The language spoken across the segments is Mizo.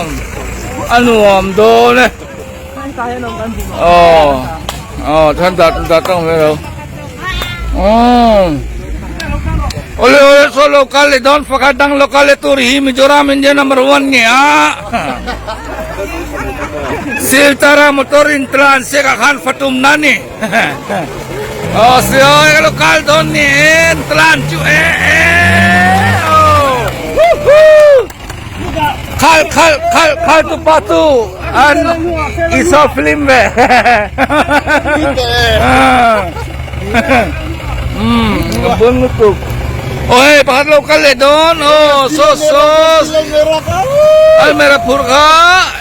on. A nuam dawn e. Aw. Aw, than dat dat tang ve lo. Aw. Ole ole so local le don pakhat dang local le tur hi Mizoram India number 1 nge a. Siltara motor in tlan se ka khan fatum na ni. Aw sio e local don ni en tlan chu e e. Oh. Woohoo. Khal khal khal khal tu pa tu an iso film ve. Hmm, bun lutuk. Oh hey, pakhat lo kal leh dawn. Oh, so so. Almera phur kha.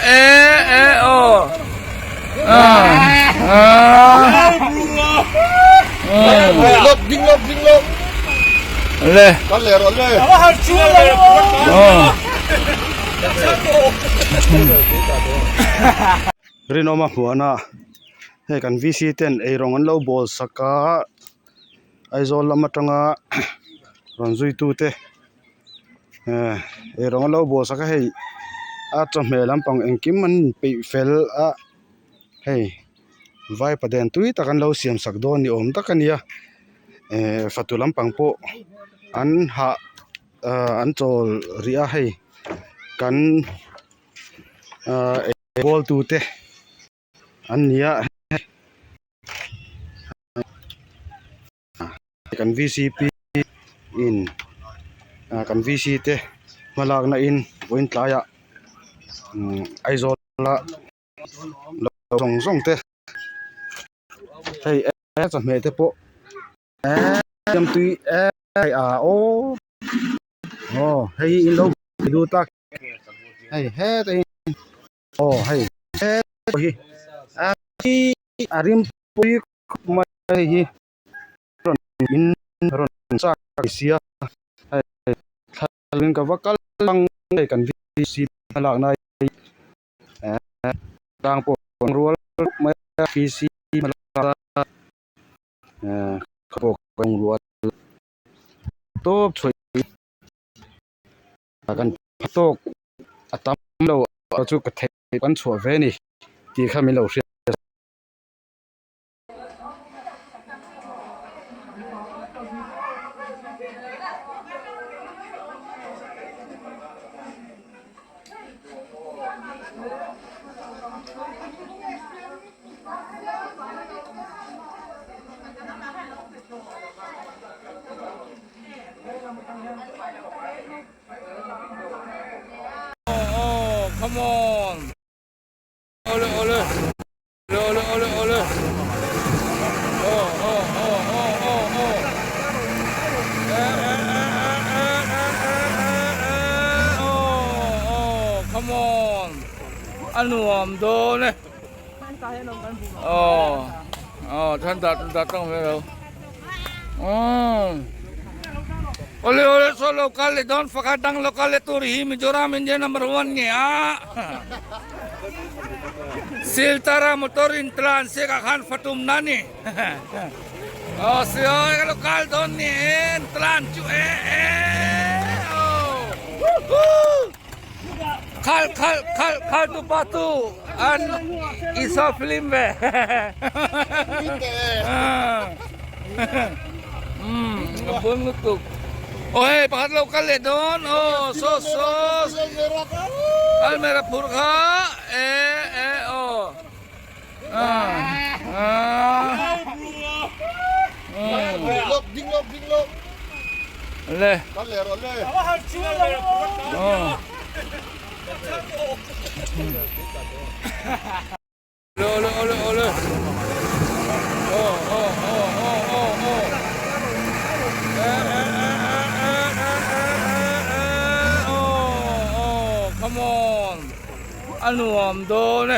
E e oh. Ah. Ah. Lok ding lok ding lok. Le. Kal leh rawh le. Oh. Rinawma hmuahna hei kan VC ten eirawng an lo bawl sak a Aizawl lam atanga rawn zui tu te eh eirawng an lo bawl sak a hei a chawhmeh lampang engkim an inpeih fel a hei vaipaden tui tak an lo siam sak dawn ni awm tak a nia eh fatu lampang pawh an hah ah an chawl rih a hei kan ah eibawl tute an ni a kan vcp in ah kan vc te hmalakna in vawiin tlaiah umm Aizawl a zawng zawng te hei chawhmeh te pawh siamtui ah aw aw hei hi in lo lut a hei heta hi aw hei he hi a rim pui khawp mai hei hi rawn in rawn chak a ni sia hei thla in ka va kal ang hei kan VC hmalakna hi tlang pawh a rual khawp mai a VC hmalakna pawh a rual tawp chhuah kan tawk a tam lo chu ka theih kan chhuah ve a ni tih kha min lo hriat. Oh, come on. Ole ole. Ole ole ole. Oh oh oh oh oh oh. Eh eh eh eh eh eh eh eh. Oh oh, come on. A nuam dawn e. Oh. Oh, than dat dat tang ve lo. Oh. Ole ole so local le don pakhat dang local le tur hi Mizoram India number 1 nge a. Siltara motor in tlan se ka khan fatum na ni. Oh sio ka local don ni en tlan chu e e. Oh. Woohoo. Khal khal khal khal tu pa tu an iso film ve. Hmm, bun lutuk. Oh hei pakhat lo kal leh dawn. Oh so so. Almera phur kha e e oh. Ah. Ah. Lok ding lok ding lok. Le. Kal leh rawh le. Oh. Ole ole ole. Oh oh oh oh oh oh. Eh eh eh eh eh eh eh eh eh. Oh oh come on. A nuam dawn e.